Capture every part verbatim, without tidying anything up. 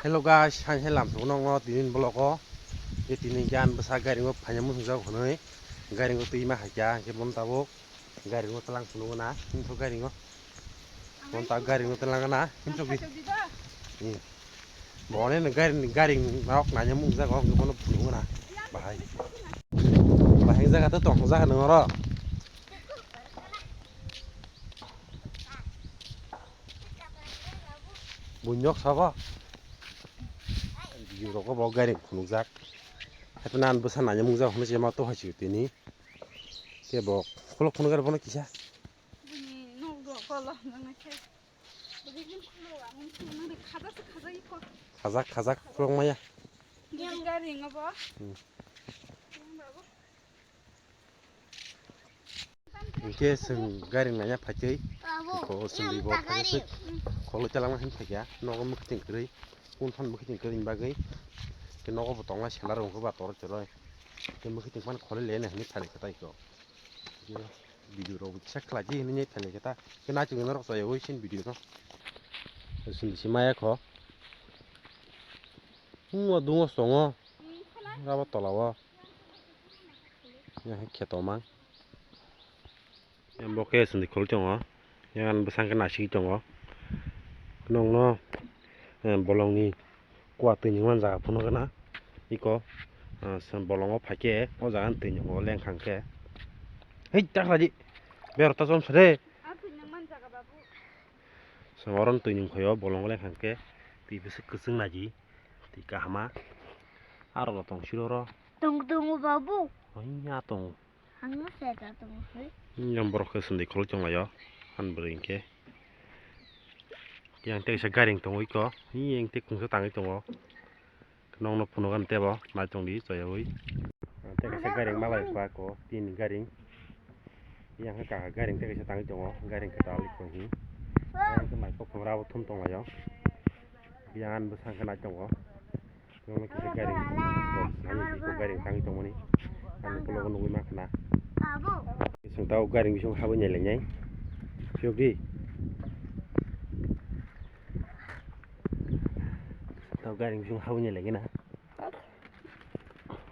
Hello guys, hai hai lam thung nong no tinin vlog o. Ye tinin gan bwsa gari o phaina muchung jak hwnwi gari o twi ma hai kya, hwnkhe bono tabuk gari o tlang phunuk na, himthok gari o. Bono tabuk gari o tlang na, himthok di. Hmm. Bono ni gari ni gari nok naina mung jak o, hwnkhe bono phunuk na. Bahai. Bahai jaga to tong jaga nang oro. Bunyok sabo. Video rok bo gari phunukjak. Hape nan bwsa nanya mungjak hwnwi se ma to hai sio tini. Ke bo khulok phunukjak bono kisa. Bini nok do kolo nang khe. Bini khulok ang nang khajak khajak iko. Khajak khajak khulok maya. Bini gari ngo bo. Hmm. Hwnkhe chwng gari naina phaitwi, iko chwng bo phaiswk kholo chalangma hwn phaikha, nogo mwkhwtwng kwrwi, kung thani mwkhwtwng kwrwini bagwi, tei nogo bo tongnai sela rok wngkha ba toroi toroi, tei mwkhwtwng phano kholi lene hwnwi phailai kha ta iko. Video rok kisa khlai di hwnwi phailai kha ta, khe naitugwi norok chaywi sini video no. Chwng se maya kho. Wngma dungo songo. Rabo tola o. Yang hai kheto mang. Yang bo khe sindi khol tongo. Yang ani bwsang khe naisik tongo. Nongno, eh, bolongni kua twi nungma jaga phunukgwna. Iko, ah, bolongo phaikhe o jaga twi nungo lengkhang khe. Hei, ta khlai di. Berok ta chom sade. Chwng oro twi nungkhaio bolongo lengkhang khe. Twi bwswk kwchwng naidi. Twi kahama. Aro bo tong siro ro. Tong tongo babu. Oi ya tong. Ang se ta tong se. Yang borok khe sindi khol tong laio. Han bwrwi hinkhe. Yang tei kaisa gari tongwi ko. Yang tei kungsa tangwi tongo. Nongno phunukgwna tebo nai tongdi chayawi. Tei kaisa gari malai kha ko tin gari. Yang kha kaka gari tei kaisa tangwi tongo. Gari khe tangwi kho hi. Yang khe mai kok phungra bo thum tong laio. Yang ani bwsang khe nai tongo. Yang kisa gari, ani biko gari tangwi tongmani. Ani ukulok nugwi mankha na. Chwng tao gari bising habwi nai lainai. Phiyok di. Tao gari bising habwi nai laigena.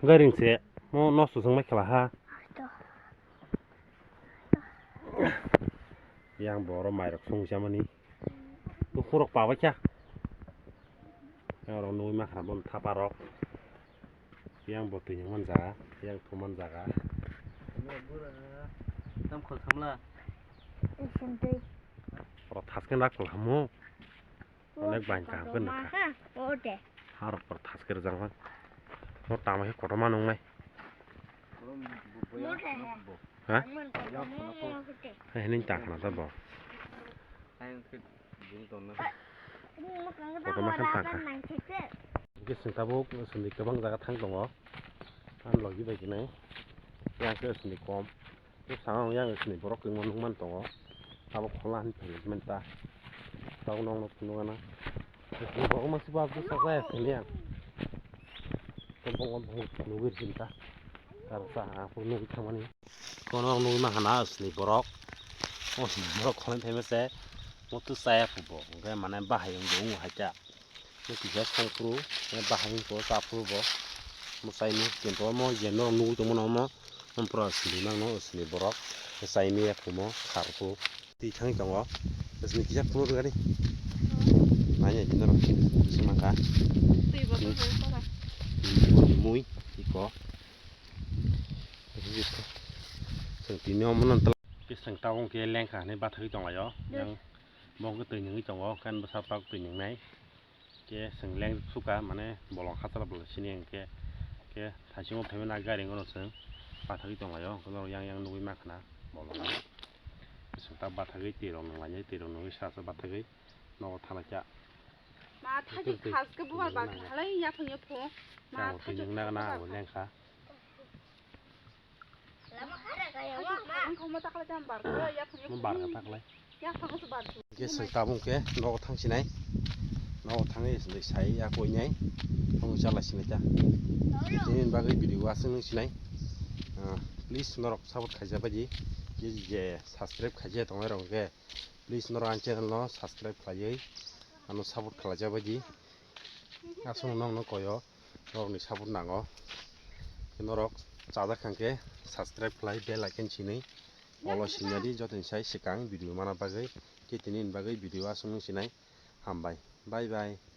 Gari se mo nosto song mai khala ha. Yang boro mairok song jamani. Buphurok pabaikha. Yang rok nugwi mankha bono thapa rok. Yang bo twi nungman jaga, yang thuman jaga. Tam khol samla. Oro thasken rak khol hamo. Onek bain kaham khe nukha. Harok por thaske rwjak man. Mo tamo khe kotorma nungnai. Ha? Hai hini tang khna ta bo. Kotorma khe tang kha. Hwnkhe chwng tabuk chwngni kwbang jaga thang tongo. Ani logi bai kwnwi. Yang khe chwngni kom. Saka o yang sini borok kwbangma nukman tongo. Abo khola hinwi phaikhe manta. Tabuk nokno phunukgana. Borok masa ba bwsa jaya sini ang. Tobongo phunugwi sinta. Karsa ha phunugwi thangmani. Kono nukgwi mankha na sini borok. O sini borok kholai phaima se. Mutu chaya phubo. Hwnkhe mane bahai wngbo wngwi haikha. Bo kisa songphuru, bahai wngkha o chaphuru bo. Mwsaini kintu omo je norok nugwi tongmani omo, omo pura sini mangno sini borok. Chaini yakhumo kharkhu twi thangwi tongo. Sini kisa phuru rwgani. Nanya di norok sini mangkha. Twi bo tongkha. Mui iko. Chwng tini omo no tla. Kisang tabung khe lengkha hinwi bathagwi tonglaio. Yang bongkhe twi nungwi tongo, khe bwsa tok twi nungnai. Khe chwng leng sukha, mane bolong hachal bolong sini hwnkhe, khe thaichungo phaimani gari wngkhe chwng bathagwi tonglaio, hwnkhe norok yang yang nugwi mankha na bolong. Chwng ta bathagwi twi rok nunglainai, twi rok nungwi sasa bathagwi nogo thanglaikha. Ma thajik khaske bubar bar khalai yaphang yaphang. Ma thajik nungna gana abo lengkha. Ang thangma takhla jam bar kha, yaphang yaphang. Mo bar kha taklai. Yaphang se bar. Hwnkhe chwng tabung khe nogo thang sinai. Nogo thangwi sai ya koinai. Tong chala sinai ta. Tini bagwi video aswk nung sinai. Ah, please norok support khaija baidi. Je je subscribe khaija tongnai rok hwnkhe please norok ani channel no subscribe khlaiwi ano support khlaija baidi. Aswk no nokno koyo, norokni support nango. Norok chajak kha khe subscribe khlai, bell icon sinwi olo sinadi, jotoni sai swkang video mana bagwi. Khe tini ni bagwi video aswk no sinai. Hambai. Bye bye.